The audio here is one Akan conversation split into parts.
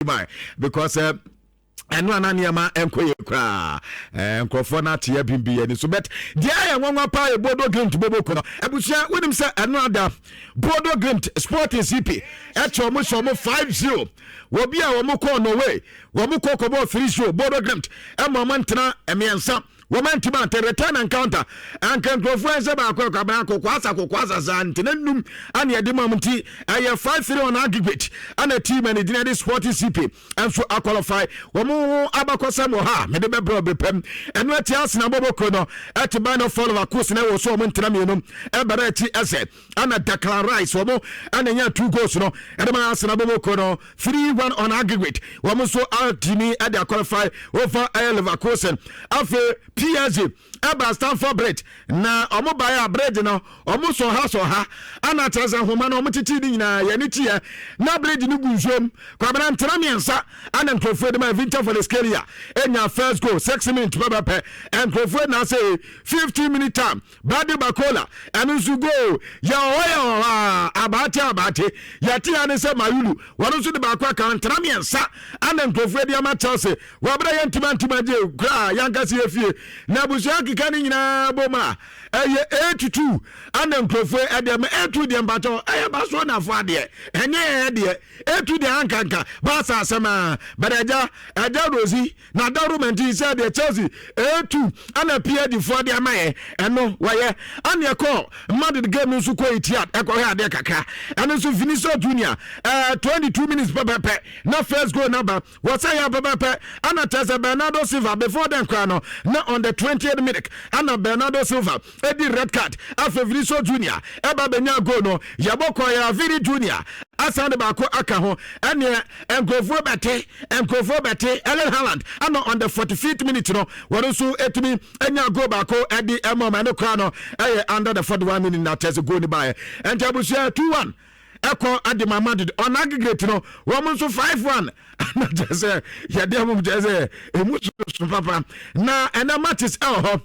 Dubai because ɛno ana nneɛma nkɔ yɛ koraa, nkurɔfoɔ no ate abim bi ani so, but deɛ ɛyɛ nwanwa paa yɛ Bodo Glimt boboko no. Abusua, wonim sɛ ɛno ada Bodo Glimt, Sporting CP ɛkyɛ ɔmo hyɛ ɔmo 5-0. Wɔbi a wɔn kɔɔ Norway, wɔn kɔ kɔbɔ 3-0. Bodo Glimt ɛma ɔmo ntena mmiɛnsa, wɔn ntoma ante return encounter. Anka nkurɔfoɔ ɛnsɛ baako ɛkɔ abɛn akɔkɔ asa kɔkɔ asa saa ntena num ana yɛde ma mo, nti ɛyɛ 5-3 on aggregate. Ana team ɛne gyina de Sporting CP nso aqualify. Wɔn ho abakɔsɛm wɔ ha, mede bɛbrɛ ɔbɛ pɛm. Ɛno akyi, Arsenal bɔbɔ no ɛte ban no fall of akos na ɛwɔ so wɔn ntena mmienu ɛbɛrɛ akyi ɛsɛ ana Declan Rice wɔn ɛna nya two goals no ɛde ma Arsenal bɔbɔ no 3-1 on aggregate. Wɔn nso atumi ɛde aqualify over ɛyɛ Leverkusen. Afei PSG ɛba Stamford Bridge na ɔmo baeɛ a, bridge no ɔmo sɔ ha sɔ ha ana kyerɛ sɛ nhoma no ɔmo kyekye ne nyinaa yɛne kyiɛ na bridge no gu nsuom. Kwabena, ntena mmiɛnsa ana nkurɔfoɔ de ma Khvicha Kvaratskhelia enya first goal 6 minutes pɛpɛpɛ. Nkurɔfoɔ na sɛ 15 minute time, Bradley Barcola ɛno nso goal. Yɛ ɔhɔ yɛ ɔhɔ a abaate abaate yɛte ya ne sɛ Mayulu wɔn nso de baako aka. Ntena mmiɛnsa ana nkurɔfoɔ de ama Chelsea. Wɔabere yɛ ntoma ntoma gye koraa yankasa yɛ fie na abusua keka ne nyinaa bom a ɛyɛ 8-2 ana nkurɔfoɔ ɛdeɛ ma 8-2 deɛ. Mpakyɛw, ɛyɛ Barcelonafoɔ adeɛ, ɛnyɛ yɛn deɛ. 8-2 deɛ ankanka baasa asɛm a bɛrɛ ɛgya ɛgya rosi na dawuro mɛnti sɛ deɛ Chelsea 8-2 ana PSG foɔ de ama yɛ. Ɛno wɔyɛ ana ɛkɔ Madrid game no nso kɔ Etihad ɛkɔhwɛ adeɛ kakra. Ɛno nso Vinicius Junior 22 minutes pɛpɛpɛ na first goal naba wɔsɛ yɛ pɛpɛpɛ ana kyerɛ sɛ Bernardo Silva. Before then koraa no na on the 20th minute ana Bernardo Silva ɛdi red card. Afei Vinicius Junior ɛba bɛnya goal no, yɛbɔ kɔ yɛ Vini Junior asan de baako aka ho. Ɛneɛ nkurɔfoɔ bɛte, nkurɔfoɔ bɛte. Erling Haaland ana on the 45th minute no wɔn nso etumi anya goal baako ɛde ɛma ɔmo. Ɛno koraa no ɛyɛ under the 41 minute na kyerɛ sɛ goal ni baayɛ. Ɛnti abusua, 2-1 ɛkɔ ade ma Madrid. On aggregate no wɔn nso 5-1 na kyerɛ sɛ yɛde ɛmo kyerɛ sɛ emu soso papa. Na ɛnɛ matches ɛwɔ hɔ.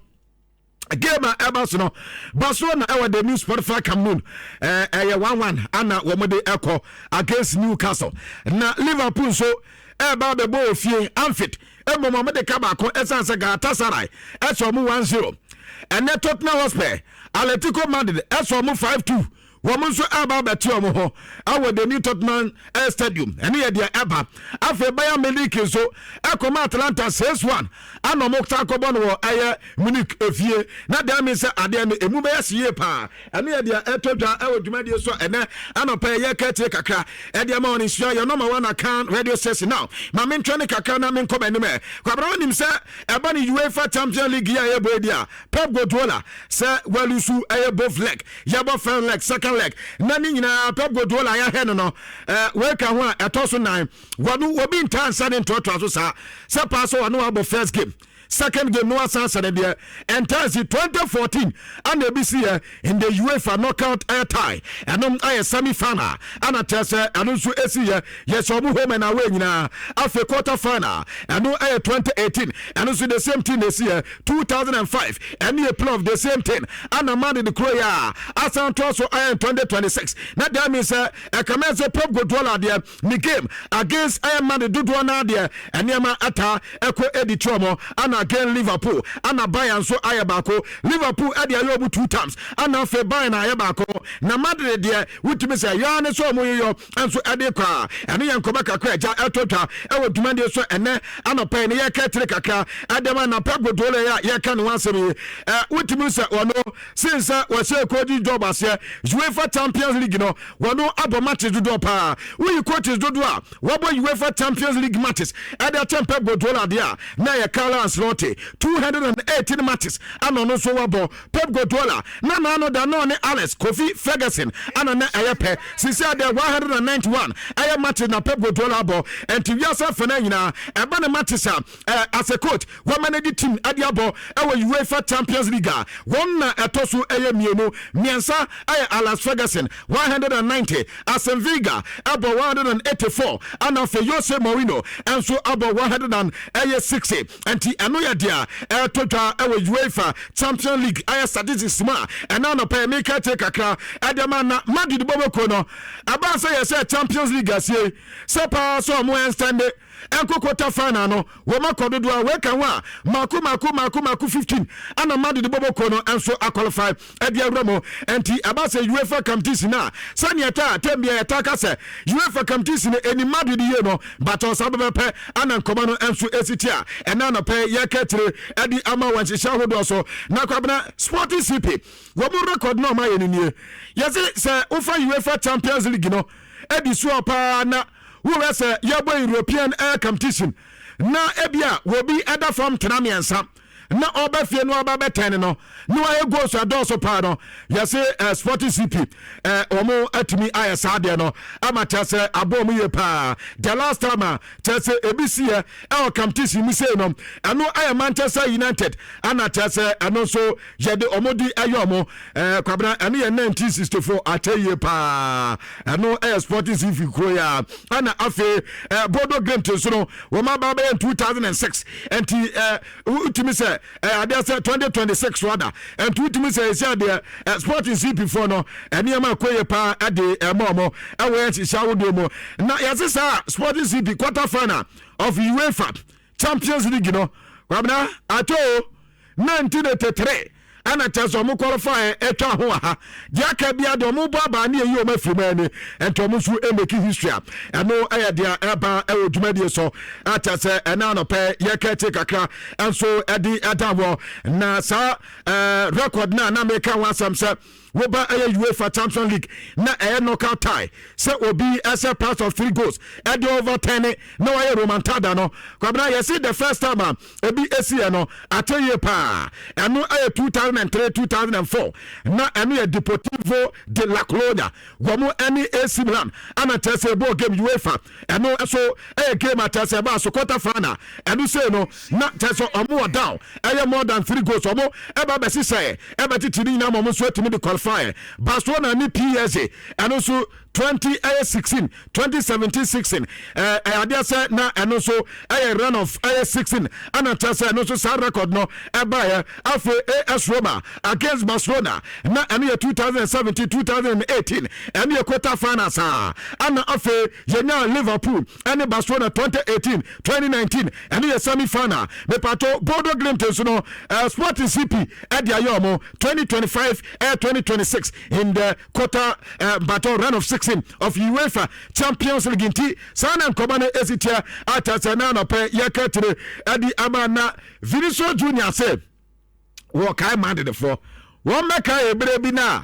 Game a ɛba so no, Barcelona ɛwɔ the new Spotify Camp Nou, ɛyɛ 1-1 ana wɔn de ɛkɔ against Newcastle. Na Liverpool nso ɛba abɛbɔ ofie Anfield, mmom wɔn de ka baako ɛsan sɛ Galatasaray ɛsɛ wɔn 1-0. Ɛnɛ Tottenham Hotspur, Atletico Madrid ɛsɛ wɔn 5-2. Wɔn nso ɛba abɛte wɔn ho ɛwɔ the new Tottenham Air Stadium. Ɛne yɛ deɛ ɛba. Afei Bayern Munich nso ɛkɔma Atalanta 6-1 ana ɔmo ta akɔbɔ no wɔ ɛyɛ Munich efie na deɛ mi sɛ adeɛ no emu bɛyɛ si yie paa. Ɛne yɛ deɛ ɛtɔ dwa ɛwɔ dwumadie so. Ɛnɛ anɔpɛ yɛ kɛtire kakra ɛdeɛ ma wɔn nsua yɛ number one Akan radio station. Now maame ntwɛn ne kakra na mi nkɔ m'anim. Ɛ kwabena, wɔn nim sɛ ɛba ne UEFA Champions League yi a yɛbɔ edi a, Pep Guardiola sɛ wɔalose ɛyɛ both leg. Yɛbɔ first leg, second leg na ne nyinaa Pep Guardiola yɛahwɛ no weka ho a ɛtɔ so nan. Wɔno obi ntaa nsa ne ntoatoa so saa sɛ paa sɛ wɔne wabɔ first game, second game no wasan sɛ ne deɛ ɛntaa si. 2014 ana ebi si yɛ in the UEFA knockout air tie. Ɛno ayɛ semi final ana kyerɛ sɛ ɛno nso esi yɛ yɛsɛ ɔmo home and away nyinaa. Afei quarter final, ɛno ɛyɛ 2018, ɛno nso the same thing na esi yɛ. 2005 ɛne yɛ play of the same thing ana Madrid kuro yɛ a asan to so ayɛ 2026. Na deɛ mi sɛ ɛkama sɛ Pep Guardiola deɛ ne game against ɛyɛ Madrid dodoɔ naa deɛ nneɛma ata ɛkɔ edi tí ɔmo ana against Liverpool ana Bayern nso ayɛ baako. Liverpool ɛde ayɛ ɔmo two times ana afei Bayern ayɛ baako. Na Madrid deɛ wotumi sɛ yaa ne sɛ ɔmo yeyɔ nso ɛde kɔ a ɛno yɛ nkɔmɔ kakra agya ɛtɔ dwa ɛwɔ dwumadie so. Ɛnɛ anɔpɛ yi ne yɛka tiri kakra ɛde ma na Pep Guardiola yi a yɛka ne ho asɛm yi, wotumi sɛ ɔno sin sɛ wɔhyɛ coaching job aseɛ, UEFA Champions League no wɔno abɔ matches dodoɔ paa. Woyi coaches dodoɔ a wɔbɔ UEFA Champions League matches ɛde akyɛn Pep Guardiola deɛ a, na yɛ Carlo Ancelotti, 218 matches ana ɔno nso wabɔ. Pep Guardiola na naano da na ɔne Alex Kofi Ferguson ana na ɛyɛ pɛ. Sisi adeɛ 191 ɛyɛ matches na Pep Guardiola abɔ. Nti wiase afɛ no nyinaa ɛba ne matches a as a coach wɔmanage team ɛde abɔ ɛwɔ UEFA Champions League a, wɔn na ɛtɔ so ɛyɛ mmienu. Mmiɛnsa ɛyɛ Alex Ferguson 190, Arsene Wenger ɛbɔ 184, ɛna afei Jose Mourinho ɛnso abɔ 160. Nti ɛno Ɛno yɛ deɛ ɛtɔ dwa ɛwɔ UEFA Champions League ayɛ statistics mu a ɛna anɔpɛ meka kyerɛ kakra ɛde ma. Na Madrid bɔbɔkuo no ɛbaa sɛ yɛ sɛ Champions League asie sɛ paa sɛ ɔmo ɛnsɛnde ɛnkɔ quarter final no, wɔn akɔ dodoɔ a wɔaka ho a mako mako mako mako 15 ana Madrid bɔbɔkuo no nso aqualify ɛde awura mu. Nti ɛba sɛ UEFA competition a, sɛnea ɛta tɛm bia yɛta ka sɛ UEFA competition no ɛni Madrid yie no, bata ɔsa bɛbɛpɛ ana nkɔmɔ no nso esi ti a ɛna anɔpɛ yɛka kyerɛ ɛde ama wɔn nhyehyɛ ahodoɔ so. Na Kwabena, Sporting CP wɔn mu record na ɔmo ayɛ no nie. Yɛsi sɛ wofa UEFA Champions League no ɛdi soɔ paa na wowɛ sɛ yɛbɔ European air competition na ebia wɔbi ɛda fam tena mmiɛnsa na ɔba fie no ɔba bɛtɛn no na wayɛ goals adɔɔso paa no, yɛse Sporting CP wɔn atumi ayɛ saa deɛ no ama kyerɛ sɛ aboɔ mu yie paa. The last time a kyerɛ sɛ ebi si yɛ ɛwɔ competition mu sei no, ɛno ayɛ Manchester United ana kyerɛ sɛ ɛno nso yɛde ɔmo di ɛyɛ ɔmo Kwabena, ɛno yɛ 1964, akyɛ yie paa. Ɛno ɛyɛ Sporting CP kuro yi a ɛna afei Bodo Glimt nso no wɔn aba bɛyɛ 2006. Nti wotumi sɛ adeɛ sɛ 2026 wada, nti wotumi sɛ ɛsi adeɛ Sporting CP foɔ no nneɛma akɔ yie paa ɛde ɛma ɔmo ɛwɔ yɛn nhyehyɛ ahodoɔ mu. Na yɛse saa Sporting CP quarter final of UEFA Champions League no, Kwabena, ato 1983 ɛna kyerɛ sɛ ɔmo qualify ɛtwa ho wɔ ha. Deɛ aka bia deɛ ɔmo bɔ aba ne yɛyi ɔmo afiri mu ani, nti ɔmo nso ɛmake history a ɛno ɛyɛ deɛ ɛba ɛwɔ dwumadie so akyɛ sɛ ɛna anɔpɛ yɛka akyi kakra nso ɛde ɛda wɔ. Na saa record na na meka ho asɛm sɛ woba ɛyɛ UEFA Champions League na ɛyɛ knockout tie sɛ obi ɛsɛ pass of three goals ɛde overturn na wayɛ remontada no, Kwabena, yɛsi the first time a ebi esi yɛ no akyɛ yie paa, ɛno ɛyɛ 2003 2004, na ɛno yɛ Deportivo de La Coruña wɔn ɛne AC Milan ana kyerɛ sɛ ɛbɔ game UEFA. Ɛno nso ɛyɛ game a kyerɛ sɛ ɛbaa so quarter final. Ɛno sei no na kyerɛ sɛ ɔmo wɔ down ɛyɛ more than three goals, ɔmo ɛba bɛsi sɛ ɛbɛtete ne nyinaa ma ɔmo nso atumi de qualify. Barcelona ne PSG, ɛno nso 20 ɛyɛ 16 2017 16, ɛyɛ adeɛ sɛ na ɛno nso ɛyɛ round of ɛyɛ 16 ɛna kyerɛ sɛ ɛno nso saa record no ɛbaeɛ. Afei AS Roma against Barcelona na ɛno yɛ 2017 2018, ɛno yɛ quarter final saa. Ɛna afei yɛnya Liverpool ɛne Barcelona 2018 2019, ɛno yɛ semi final. Mepato Bodo Glimt nso no, Sporting CP ɛde ayɛ ɔmo 2025 ɛyɛ 2026 in the quarter battle round of 16 of UEFA Champions League. Nti saa na nkɔmɔ no esi tia ata sɛ na anɔpɛ yɛka tire ɛde ama. Na Vinicius Junior sɛ wɔkae Madridfoɔ wɔn mɛka ebere bi na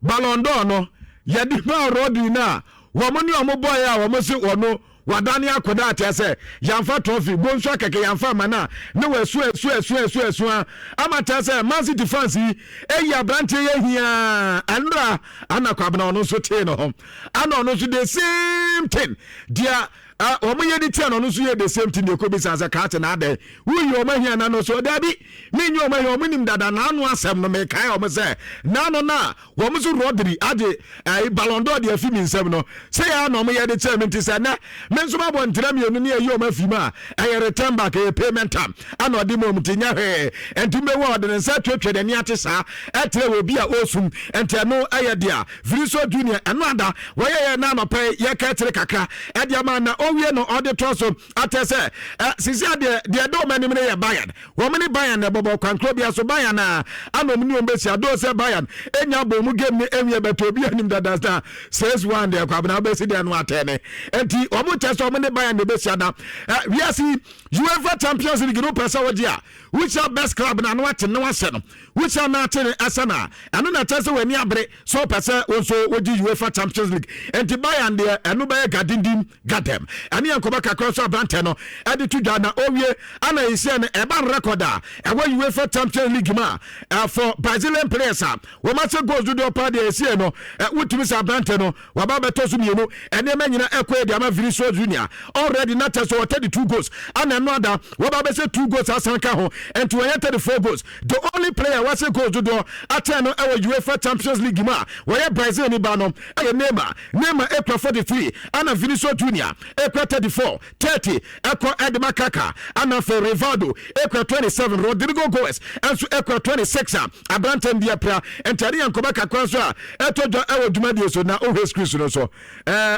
Ballon d'Or no yɛde maa Rodri no a wɔn ne wɔn bɔɔyɛ a wɔn se wɔn wadane akɔda akyɛ sɛ yɛmfa trophy bonsu akɛkɛ yɛmfa ama no a ne wɔasu asu asu asu asu a ama kyerɛ sɛ Man City fans yi ɛyi aberanteɛ yɛ hiaa. Ɛnora ana Kwabena ɔno nso tee no ho ana ɔno nso the same thing deɛ wɔn yɛ de tia no, ɔno nso yɛ the same thing deɛ kɔ bisa sɛ kaate na adɛ woyi wɔn ahia na no so dabi menyi wɔn ahia, wɔn nim dada n'ano asɛm no. Mekae wɔn sɛ n'ano na wɔn nso Rodri agye ɛyi Ballon d'Or de afi mi nsam no sɛ yɛ ana wɔn yɛ de kyerɛ mi. Nti sɛ nɛ me nso ma bɔ ntena mmienu ne ɛyi wɔn afi mu a, ɛyɛ return back, ɛyɛ payment time ana ɔde mu wɔn ti nyɛ hwee. Nti mbɛwu a ɔde ne nsa atwatwa n'ani ate saa ɛkyerɛ wɔ obi a ɔresum. Nti ɛno ɛyɛ deɛ Vinicius Junior ɛno ada wɔyɛ yɛ n'anɔpɛ yɛka kyerɛ kakra ɛde ama. Na owie no ɔde toa so atɛ sɛ ɛ sisi adeɛ deɛ ɛdɔ wɔn anim no yɛ Bayern. Wɔn ne Bayern na ɛbɔbɔ kwankoro bia so. Bayern a ana wɔn ne wɔn bɛsi ado sɛ Bayern enya bɔ mu game ne ewie bɛtɔ obi anim dada na 6-1 deɛ Kwabena bɛsi deɛ no atɛ ne. Nti wɔn kyɛ sɛ wɔn ne Bayern na ɛbɛsi ada ɛ wiase UEFA Champions League no pɛ sɛ wɔgye a, wohyia best club na ano ate ne wahyɛ no, wohyia no ate ne ɛsɛ na ɛno na ɛkyɛ sɛ w'ani abere sɛ ɔpɛ sɛ wo nso wogye UEFA Champions League. Nti Bayern deɛ ɛno bɛyɛ gadindim gadam. Ɛne yɛn nkɔmɔ kakra nso aberantɛ no ɛde to dwa. Na owie ana ɛsia no ɛba record a ɛwɔ UEFA Champions League mu a for Brazilian players a wɔn ahyɛ goals dodoɔ paa deɛ ɛsie no, wotumi sɛ aberantɛ no waba bɛtɔ so mmienu. Ɛnneɛma nyina ɛkɔ yɛ de ama Vinicius Junior already na kyɛ sɛ wɔ 32 goals ana ɛno ada wɔba bɛsɛ 2 goals asan ka ho, nti wɔyɛ 34 goals. The only player wɔahyɛ goals dodoɔ akyɛn no ɛwɔ UEFA Champions League mu a wɔyɛ Brazil ni ba no ɛyɛ Neymar. Neymar ekura 43 ana Vinicius Junior Ekura 34, 30 ɛkɔ ɛde ma Kaka, ana afei Rivaldo ekura 27, Rodrigo Goes nso ekura 26 a aberante no de apira. Nti ɛne yɛn nkɔmɔ kakra nso a ɛtɔ dwa ɛwɔ dwumadie so na wohwɛ screen so no nso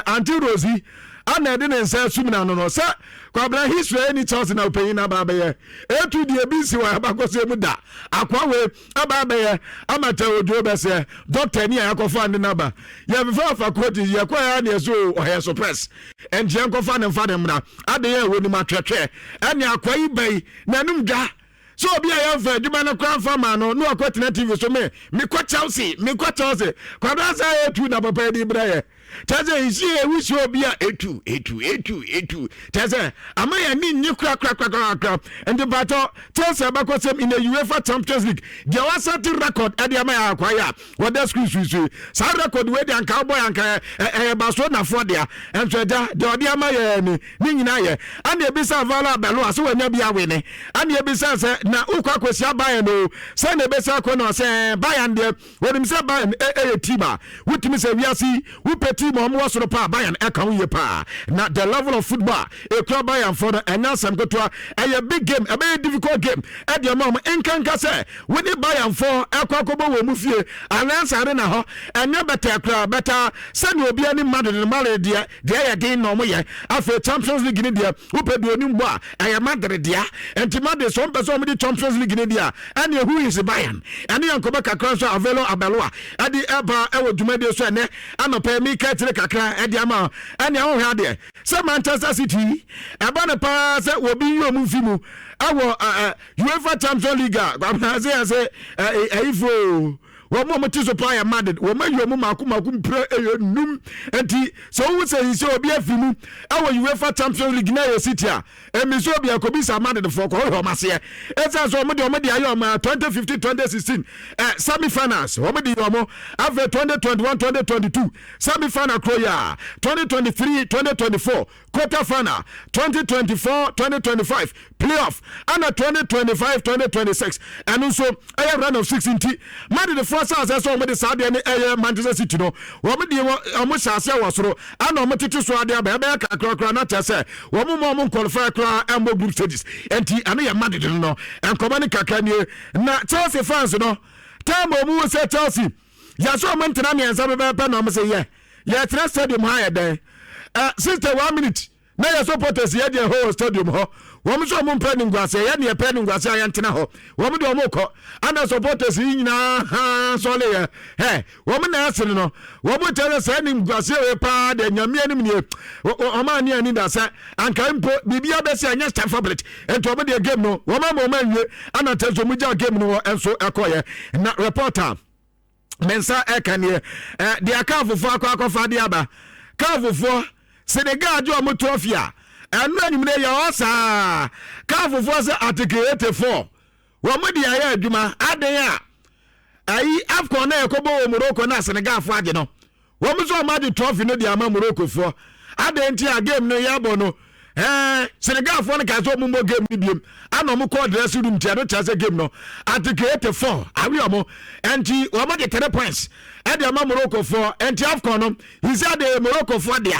Auntie Rosie ana ɛde ne nsa asum n'ano no sɛ Kwabena history ɛni Chelsea na ɔpanyin na aba abɛyɛ etu deɛ ebi nsi wɔ abakɔsɛ mu da akoa wei aba abɛyɛ ama kyɛ odwo bɛsɛ dɔkta ni a yɛakɔfa ne naba yɛmfa afa kɔɔti yɛkɔ yɛ ne ɛso ɔyɛ so press ɛnti yɛnkɔfa ne mfa ne mmra ade yɛ ɛwɔ nim atwɛtwɛ ɛne akoa yi bɛyi n'anum dwa sɛ obi a yɛmfa adwuma no koraa mfa maa no na wakɔtena TV so me mekɔ Chelsea, mekɔ Chelsea. Kwabena saa etu na papa yi de brɛ yɛ. Kyerɛ sɛ nsi ewu si obi a etu etu etu etu. Kyerɛ sɛ ama yɛn ani nye kora kora kora kora kora. Nti mpakyɛw Chelsea abakɔsɛm in the UEFA Champions League deɛ wasɛte record ɛde ama yɛ akwa yɛ a wɔda sukuu suisui. Saa record wei deɛ anka wobɔ yɛ anka ɛyɛ Barcelonafoɔ dea. Nso agya deɛ ɔde ama yɛ ni ne nyinaa yɛ. Ɛna ebisa Vala Abelua sɛ wanya bi awe ne. Ɛna ebisa sɛ na wokɔ akɔsia Bayern o sɛ na ebesi akɔ na ɔsɛ Bayern deɛ wɔnim sɛ Bayern ɛyɛ team a wotumi sɛ wiase yi wopɛ team a wɔwɔ soro paa Bayern ɛka ho yie paa na the level of football a ekura Bayern fo no ɛnyɛ asɛm ketewa. Ɛyɛ big game, ɛbɛyɛ difficult game ɛde ama wɔn nkanka sɛ Wo ne Bayernfoɔ ɛkɔ akɔbɔ wɔ mu fie Allianz Arena hɔ. Ɛnyɛ bɛtɛɛ koraa, bɛtaa sɛdeɛ obiara nim Madrid no, Madrid deɛ, deɛ ɛyɛ den na wɔyɛ. Afei Champions League no deɛ, wopɛ deɛ onim bɔ a, ɛyɛ Madrid dea. Enti Madrid sɛ wɔmpɛ sɛ wɔde Champions League no di a, ɛneɛ who is Bayern? Ɛne yɛn nkɔmmɔ kakra nso a Avelo Arbeloa ɛde ɛba ɛwɔ dwumadie so ɛnɛ anɔpa yi, meka akyire kakra ɛde ama wo. Ɛnea wohwɛ adeɛ sɛ Manchester City ɛba no paa sɛ wɔbi yi wɔn mfi mu ɛwɔ UEFA Champions League a kwamina ase ase ɛyifo wɔn a wɔte so paa yɛ Madrid wɔn ayi wɔn mako mako mpire ɛyɛ num nti sɛ wohu sɛ yi sɛ obi afi mu ɛwɔ UEFA Champions League na ɛyɛ City a ɛmi sɛ obi akɔbisa Madrid foɔ kɔ ɔhwɛ wɔn aseɛ ɛsan sɛ wɔn de wɔn de ayɛ wɔn 2015 2016 ɛ semi finals wɔn de yɛ wɔn afei 2021 2022 semi final kuro yɛ a 2023 2024 quarter final, 2024 2025 playoff ɛna 2025 2026 ɛno nso ɛyɛ round of 6. Nti Madridfoɔ sɛ asɛ sɛ wɔde saa adeɛ no ɛyɛ Manchester City no, wɔn deɛ wɔn hyɛ aseɛ wɔ soro ɛna wɔn tete so adeɛ aba ɛbɛyɛ kakra koraa na kyerɛ sɛ wɔn mu wɔn nqualify koraa ɛmmɔ group stages. Nti ɛno yɛ Madrid no nkɔmɔ ne kakra nie. Na Chelsea fans no time wɔn mu sɛ Chelsea yɛsɛ ɔmo ntena mmiɛnsa pɛpɛɛpɛ na ɔmo sɛ yɛ yɛtena stadium ha yɛ dɛn ɛ 61 minutes na yɛ supporters yɛ deɛ hɔ wɔ stadium hɔ. Wɔn nso ɔmo mpɛ ne nguase yɛ ne yɛpɛ ne nguase a yɛntena hɔ. Wɔn deɛ ɔmo kɔ ana supporters yi nyinaa ha sɔle yɛ hɛ wɔn na ɛsene no wɔn kyerɛ sɛ sɛ ne nguase yɛ paa deɛ Nyame anim nie wɔn ani ani da sɛ anka mpo biribi abɛsi anyɛ Stamford Bridge. Nti wɔn deɛ game no wɔn ama wɔn awie ana kyerɛ sɛ wɔn gya game no wɔ nso ɛkɔyɛ na reporter me nsa ɛka neɛ deɛ kaafofoɔ akɔ akɔfa de aba. Kaafofoɔ Senegal gye ɔmo trophy a ɛno anwummerɛ yɛ ɔ saa kaafofoɔ sɛ article 84 wɔn de ayɛ adwuma aden a ayi AFCON na ɛkɔbɔ wɔ Morocco na Senegalfoɔ agye no. Wɔn nso wɔn agye trophy no de ama Moroccofoɔ. Adan nti a game no yɛbɔ no Senegalfoɔ no kaa sɛ wɔn mmɔ game no biem ana wɔn kɔɔ dressing room nti ɛno kyerɛ sɛ game no article 84 awe wɔn nti wɔn de 3 points ɛde ama Moroccofoɔ. Nti AFCON no sisi de Moroccofoɔ dea.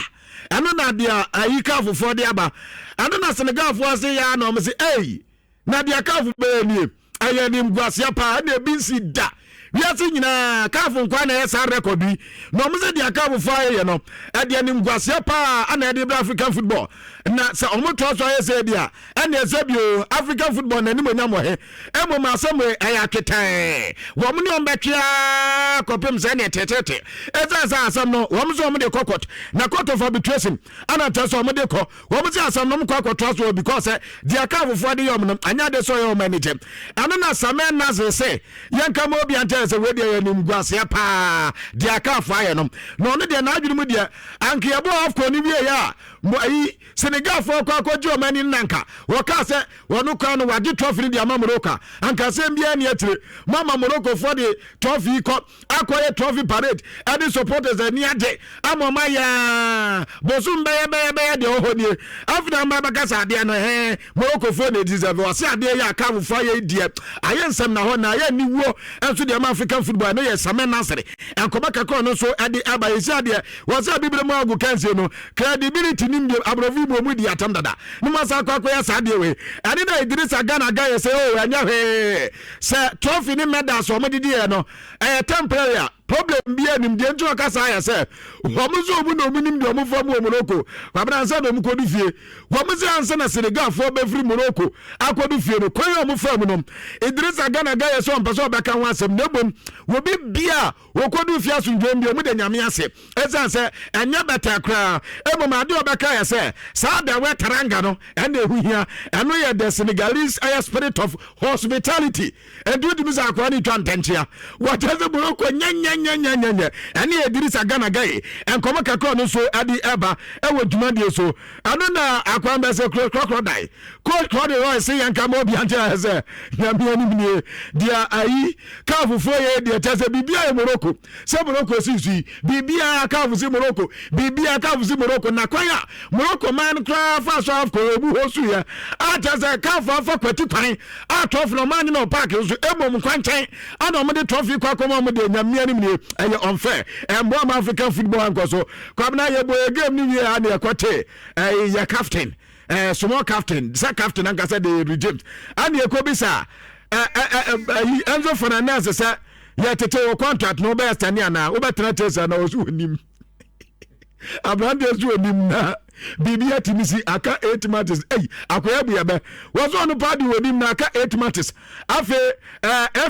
Ɛno na deɛ ayi kafofoɔ de aba ɛno na Senegalfoɔ ase yɛ ana wɔn sɛ ɛyi na deɛ kafo bɛyɛ nie ɛyɛ nimguaseɛ paa ɛna ebi nsi da wiase nyinaa. Kafo nkwa na ɛyɛ saa record yi na ɔmo sɛ deɛ kafofoɔ ayɛyɛ no ɛdeɛ nimguaseɛ paa ɛna ɛde brɛ African football na sɛ ɔmo toa so ayɛ sɛ bi a ɛna ɛsɛ bio African football na anim onyam wɔ he. Mmom asɛm wei ɛyɛ atwetɛɛ wɔn ne wɔn bɛtwea kɔpem sɛ ɛne ɛtetete ɛsiane sɛ asɛm no wɔn nso wɔn de kɔ court na court of arbitration ɛna kyerɛ sɛ wɔn de kɔ wɔn sɛ asɛm no kɔ akɔtoa so because sɛ deɛ ka afofoɔ de yɛ wɔn no anyɛ ade sɛ ɔyɛ wɔn ani gye. Ɛno na Samir Nasri sɛ yɛnka ma obi ankyɛn sɛ wei deɛ yɛ nimguaseɛ paa deɛ aka afo ayɛ no na ɔno deɛ n'adwene mu deɛ anka yɛbɔ AFCON no wie yɛ a mo ayi Senegalfoɔ kɔ akɔgye wɔn ani nanka wɔkaa sɛ wɔno kora no wagye trophy no de ama Morocco a anka asɛm biara ni akyire. Mo ama Moroccofoɔ de trophy yi kɔ akɔyɛ trophy parade ɛde supporters ani agye ama ɔma yɛa bosom bɛyɛ bɛyɛ bɛyɛ deɛ ɔhɔ nie. Afei na ɔma bɛka sɛ adeɛ no hɛn Moroccofoɔ na deserve. Ɔse adeɛ yɛ akafofoɔ ayɛ deɛ ayɛ nsɛm na hɔ na ayɛ aniwuo nso deɛ ma African football. Ɛno yɛ Samir Nasri nkɔmɔ kakra ɔno nso ɛde aba. Yɛsi adeɛ wɔsɛ abibire mu agu kansie no credibility. nim deɛ aborɔfo yi mu ɔmu di atam dada ne mo asa akɔ akɔyɛ saa deɛ wei. Ɛne na Idrissa Gana Gueye sɛ o oh, ɛnyɛ hwee sɛ trophy ne medals wɔn de diɛ no ɛyɛ temporary a problem bi anim. Deɛ nti ɔka saa yɛ sɛ wɔn nso wɔn na wɔn nim deɛ wɔn fa mu wɔ Morocco kwabena ansa na wɔn kɔdu fie. Wɔn sɛ ansa na Senegalfoɔ bɛfiri Morocco akɔdu fie no, kwan a wɔn fa mu no, Idrissa Gana Gueye sɛ ɔmpɛ sɛ ɔbɛka ho asɛm, na mmom wɔbi bia wɔkɔdu fie asomdwoeɛ bi, wɔn da Nyame ase ɛsiane sɛ ɛnyɛ bɛtɛɛ koraa. Mmom adeɛ a ɔbɛka yɛ sɛ saa dawɛ taranga no ɛna ɛho hia, ɛno yɛ the Senegalese ɛyɛ spirit of hospitality. Ɛnti wotumi sɛ akoa no twa ntɛnkyea. Wɔkyerɛ sɛ Morocco nyɛnyɛnyɛnyɛnyɛ ɛne Idrissa Gana Gueye nkɔmmɔ kakra ɔno nso ɛde ɛba ɛwɔ dwumadie so. Ɛno na akoa no bɛsɛ korɔkorɔ dan. Coach Claude Roy se yɛnka ma obia nte ayɛ sɛ Nyame anim nie. Deɛ ayi kaa fufuo yɛ deɛ kyɛ sɛ biribiara yɛ Morocco. Sɛ Morocco si so yi, biribiara Caf si Morocco, biribiara Caf si Morocco, na kwan a Morocco man no koraa faa so AFCON ɔbu hɔ so yɛ a kyerɛ sɛ Caf afa kwati kwan a trophy no ɔman no park so mmom nkwankyɛn ana wɔde trophy kɔ akɔma wɔn deɛ. Nyame anim nie, ɛyɛ unfair, ɛmboa ma African football ankɔ so. Kwabena, yɛbɔ yɛ game no wie a na yɛkɔte ɛyɛ captain, small captain sɛ captain ankasa de James ana yɛkɔbisa ɛyi Enzo Fernandez sɛ yɛtete wɔ contract no wobɛyɛ sane anaa wobɛtena Chelsea na ɔso onim aberanteɛ so onim na biribi atumi si aka 8 matches. Ei, akoya bu yɛbɛ wɔso ɔno paa de onim na aka 8 matches. Afei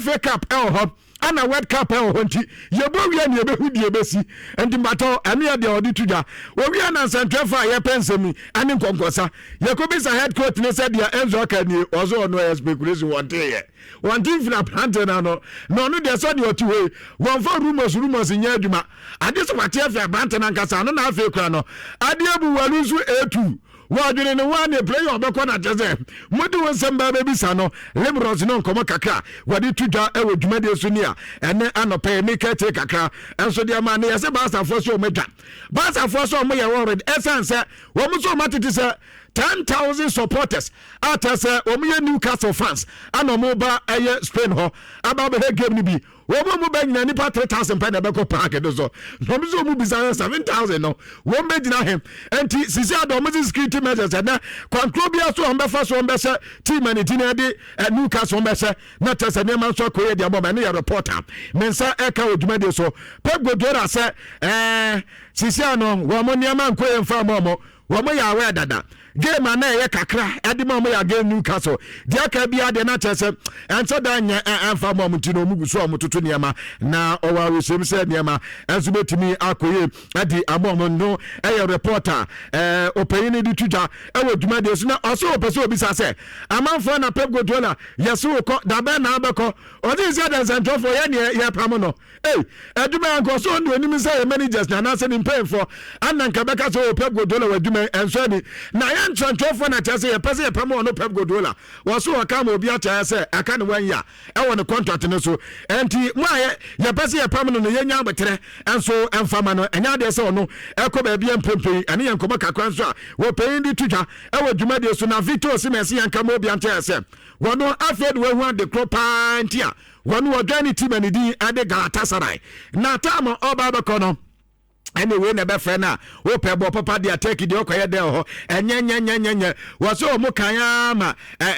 FA Cup ɛwɔ hɔ ana World Cup ɛwɔ hɔ, nti yɛbɔ wie ne yɛbɛhu deɛ ɛbɛsi. Nti mbatɔ ɛno yɛ deɛ ɔde to dwa. Wɔwie na nsɛntwerɛfoɔ a yɛpɛ nsɛm yi ɛne nkɔnkɔsa yɛkɔbisa head coach ne sɛ deɛ Enzo aka nie, ɔso ɔno ɛyɛ speculation, wɔnteeɛ, wɔnte mfiri aberante no ano, na ɔno deɛ sɛdeɛ ɔte hɔ yi wɔmfa rumors rumors nyɛ adwuma ade sɛ wate afi aberante no ankasa ano. Na afei kora no adeɛ bu walu nso etu wɔadwene ne ho a ne player ɔbɛkɔ na kyɛ sɛ mode wo nsɛm baa bɛbisa no Limros no nkɔmmɔ kakra wɔde to dwa wɔ dwumadie so ni a ɛnɛ anɔpɛ yi meka akyire kakra nso deɛ ma ne yɛsɛ Baasafoɔ sɛ ɔmo adwa Baasafoɔ sɛ ɔmo yɛ worried ɛsiane sɛ wɔn nso ɔmo atete sɛ 10,000 supporters a kyerɛ sɛ wɔn yɛ Newcastle fans ana wɔn ba ɛyɛ Spain hɔ aba abɛhwɛ game no bi. Wɔn mu bɛ nyina nipa 3,000 pɛ na ɛbɛkɔ park no so, na wɔn nso wɔn bisa sɛ 7,000 no wɔn bɛgyina he? Nti sisi ada wɔn si security measures ɛnɛ kwankoro bi so wɔn bɛfa so wɔn bɛhyɛ team a ne ti na ɛde Newcastle wɔn bɛhyɛ na kyerɛ sɛ nneɛma nso akɔ yɛ deɛ bɔ ɛno yɛ report a me nsa ɛka wɔ dwumadie so. Pep Guardiola sɛ sisi ano wɔn nneɛma nkɔ yɛ mfa wɔn wɔn yɛ awɛ dada game a na ɛyɛ kakra ɛde ma wɔn yɛ against Newcastle deɛ aka biara deɛ na kyerɛ sɛ ɛnkyɛ da nyɛ ɛnfa ma wɔn, nti na wɔn gu so a wɔn toto nneɛma na ɔwɔ awehyɛm sɛ nneɛma ɛnso bɛtumi akɔ yie ɛde ama wɔn. No ɛyɛ report a ɔpanyin no de to dwa ɛwɔ dwumadie so. Na ɔso ɔpɛ sɛ obisa sɛ amanfoɔ na Pep Guardiola yɛso wokɔ dabɛn na abɛkɔ? Ɔde sɛ dɛnsɛntwerɛfoɔ yɛ neɛ yɛpam no. Ei, adwuma yɛ nkɔ so ne onim sɛ yɛ managers na anaasɛ ne mpanyinfoɔ ana nka bɛka sɛ o Pep Guardiola wɔ adwuma yi ɛnso ani na yɛ nkyerɛnkyerɛfoɔ na kyerɛ sɛ yɛpɛ sɛ yɛpɛ mu ɔno Pep Guardiola wɔ so ɔka ma obi akyerɛ sɛ aka ne one year ɛwɔ ne contract no so, ɛnti mo a yɛpɛ sɛ yɛpam no no yɛnya aboterɛ ɛnso ɛmfa ma no, ɛnyɛ adeɛ sɛ ɔno ɛkɔ baabi a mprempren. Ɛne yɛn nkɔmmɔ kakra nso a wɔpanyin de to dwa ɛwɔ dwumadie so. Na Victor Osimhen sɛ yɛnka ma obi ankyerɛ sɛ wɔno afei de wahu ade korɔ paa nti a wɔn wɔdwan ne team a ne din de Galatasaray na time a ɔba abɛkɔ no ɛne wei na ɛbɛfrɛ no a wopɛ bɔ papa deɛ Turkey deɛ ɔkɔyɛ dɛ hɔ ɛnyɛnyɛnyɛnyɛ wɔ sɛ ɔmo kan ara ma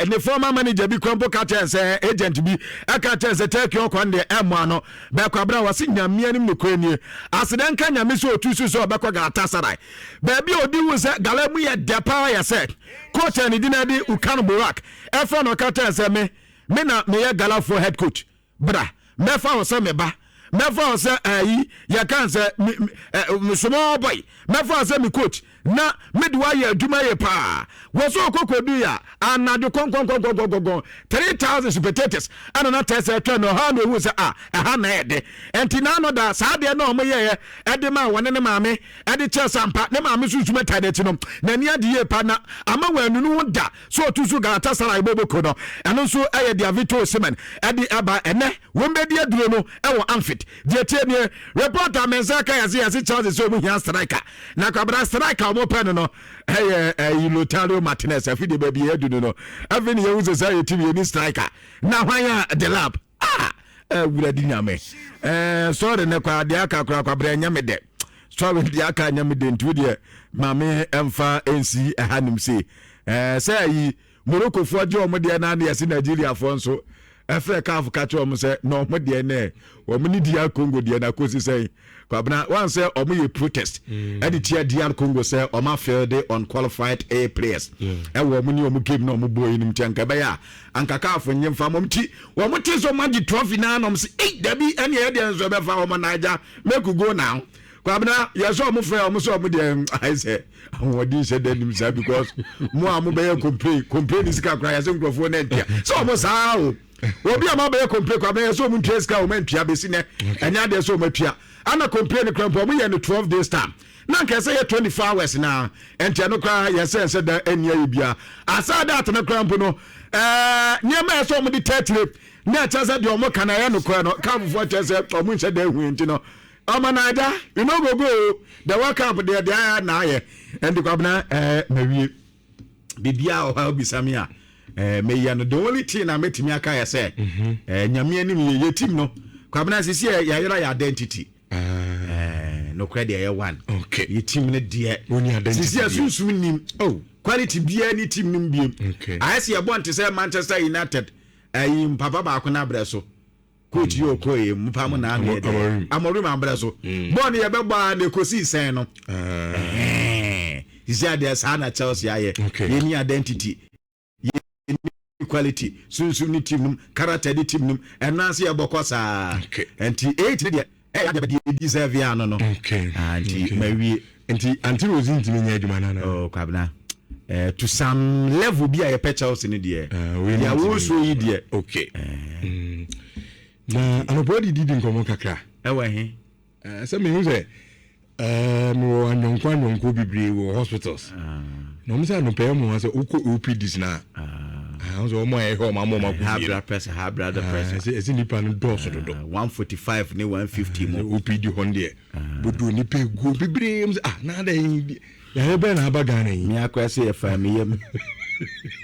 ne former manager bi kora mpo ka kyerɛ sɛ agent bi ɛka kyerɛ sɛ Turkey ɔkɔ no deɛ ɛmmoa no bɛkɔ abena wɔ se Nyame anim nokorɛ nie, aseda nka Nyame sɛ ɔtu so sɛ ɔbɛkɔ Galatasaray baabi a ɔdi hu sɛ Gala mu yɛ dɛ paa yɛ sɛ coach a ne din de Ukan Burak ɛfrɛ no ɔka kyerɛ sɛ me na meyɛ Galafoɔ head coach, bra mɛfa wo sɛ me ba, mɛfa wo sɛ ayi yɛka sɛ me small boy, mɛfa wo sɛ me coach na mede woayɛ adwuma yɛ paa. Wɔ so ɔkɔkɔdu yɛ a anadwo kɔnkɔnkɔnkɔnkɔnkɔn 3,000 spectators ɛna na tɛ sɛ ɛtwɛn no ɔha na ohu sɛ a ɛha na ɛyɛ de ɛnti na ano da saa deɛ na ɔmo yɛyɛ ɛde ma wɔne ne maame ɛde kyerɛ sɛ ampa ne maame sunsum ɛta n'akyi no n'ani ade yie pa na ama wɔn anunu ho da so ɔtu so Galatasaray boboko no. Ɛno nso ɛyɛ deɛ Victor Osimhen ɛde ɛba ɛnɛ wɔn bɛdi aduro no ɛwɔ Anfield. Deɛ tie nie, reporter mɛnsa ka yɛse Chelsea sɛ wɔn hia striker na kwabra striker wɔn pɛ no ɛyɛ ɛyi Lautaro Martinez. Afi deɛ baabi yɛ adu no afei ne yɛhu sɛ sɛ yɛ team yɛ ni striker na hwan a Delap ah awura di Nyame sɔre ne kwa deɛ aka kora kwabra ɛnyɛ me dɛ, sɔre deɛ aka ɛnyɛ me dɛ nti deɛ. Maame ɛmfa nsi ɛha nim se sɛ ayi Moroccofoɔ gye wɔn deɛ na yɛse Nigeriafoɔ nso ɛfrɛ CAF ka kyerɛ wɔn sɛ na wɔn deɛ nɛ wɔn ne DR Congo deɛ na kɔsi sɛn. Kwabena wɔn sɛ wɔn yɛ protest ɛde tia DR Congo sɛ wɔn afield unqualified A players ɛwɔ wɔn ne wɔn game na wɔn bɔ yi nom. Tia nka ɛbɛyɛ a anka CAF nye nfa wɔn ti wɔn te sɛ wɔn agye trophy naa na wɔn sɛ, "Ei, dabi, ɛne ɛyɛ deɛ nso ɛbɛfa wɔn Naija, make we go now." Kwabena, yɛ sɛ ɔmo frɛ ɔmo sɛ ɔmo deɛ ayɛ sɛ ahoɔden hyɛ dɛ nim saa, because mo a mo bɛyɛ complain ni sika koraa, yɛ sɛ nkurɔfoɔ no ntua sɛ ɔmo saa o. Obi a mo abɛyɛ complain, kwabena, yɛ sɛ ɔmo ntua sika, ɔmo ntua bɛsi nɛ. Ɛnyɛ adeɛ sɛ ɔmo atua ana complain kora mpo. Ɔmo yɛ no 12 days time na nka ɛsɛ yɛ 24 hours na ɛnkyɛn no koraa yɛ sɛ ɛsɛ da ɛni ayɛ bia asa da atena koraa mpo no. Nneɛma yɛ sɛ ɔmo de tɛtire na ɛkyɛ sɛ deɛ ɔmo ka na ɛyɛ no koraa no, CAF foɔ kyɛ sɛ ɔmo nhyɛ da ehu. Nti no ɔmo Naija, you no go go the World Cup deɛ ayɛ na ayɛ. Ɛnti Kwabena, mawie biribiara wɔ hɔ a obisa mi a meyɛ no. The only thing na mɛtumi aka yɛ sɛ Nyame anim yɛ team no, Kwabena, sisi yɛ yɛayera yɛ identity. Nokorɛ deɛ ɛyɛ one. Yɛ team no deɛ sisi yɛ sunsum nim. Oh. Quality biara ni team no biem. Ayɛ sɛ yɛbɔ nte sɛ Manchester United ɛyi mpapa baako no abrɛ so, coach yi ɔkɔ yi mpa mu na ano yɛ dɛ Amorim abrɛ so bɔɔl no yɛbɛbɔ a na ekosi sɛn no sisi adeɛ saa na Chelsea ayɛ. Yɛni identity, yɛni quality, sunsun ne team num, character ne team num, ɛno ase yɛbɔkɔ saa. Nti eight ne deɛ ɛyɛ adeɛ bɛde edi sɛ via no. Nti mawie. Nti Aunty Rose ntumi nyɛ adwuma no ana? Oh, Kwabena, to some level bi a yɛpɛ Chelsea no deɛ, deɛ awosuo yi deɛ. Okay. Na anɔpɔ de didi nkɔmmɔ kakra. Ɛwɔ he? Sɛ mehu sɛ mewɔ anyɔnko anyɔnko bebree wɔ hospitals na ɔmo sɛ anɔpɛ yɛ mo sɛ wokɔ OPDs na sɛ ɔmo a ɛhwɛ ɔmo ama ɔmo akɔ. High blood pressure, high blood pressure. Ɛsɛ nipa no dɔɔso dodo. 145 ne 150 mu. OPD hɔ no deɛ, bodo nipa egu bebree mu sɛ, ah, na adɛ yàrá bɛɛ na aba Ghana yi. Mi akɔ ɛsɛ yɛ fa mi yam,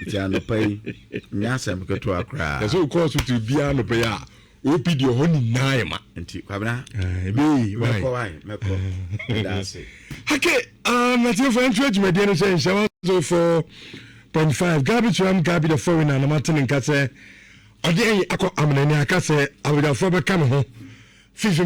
nti anɔpa yi nyɛ asɛm ketewa koraa. Yɛsɛ okɔ hospital biara anɔpa yi a, OPD hɔ nyinaa yɛ ma. Nti Kwabena, mɛkɔ wae, mɛkɔ, ɛda ase. Hake natiefo, ɛntwerɛ dwumadie no sɛ Nhyɛ 104.5. Gabi Turam, Gabi the Foreigner, na mate ne nka sɛ ɔde ɛyi akɔ amenani aka sɛ abadwafoɔ bɛka ne ho fifi.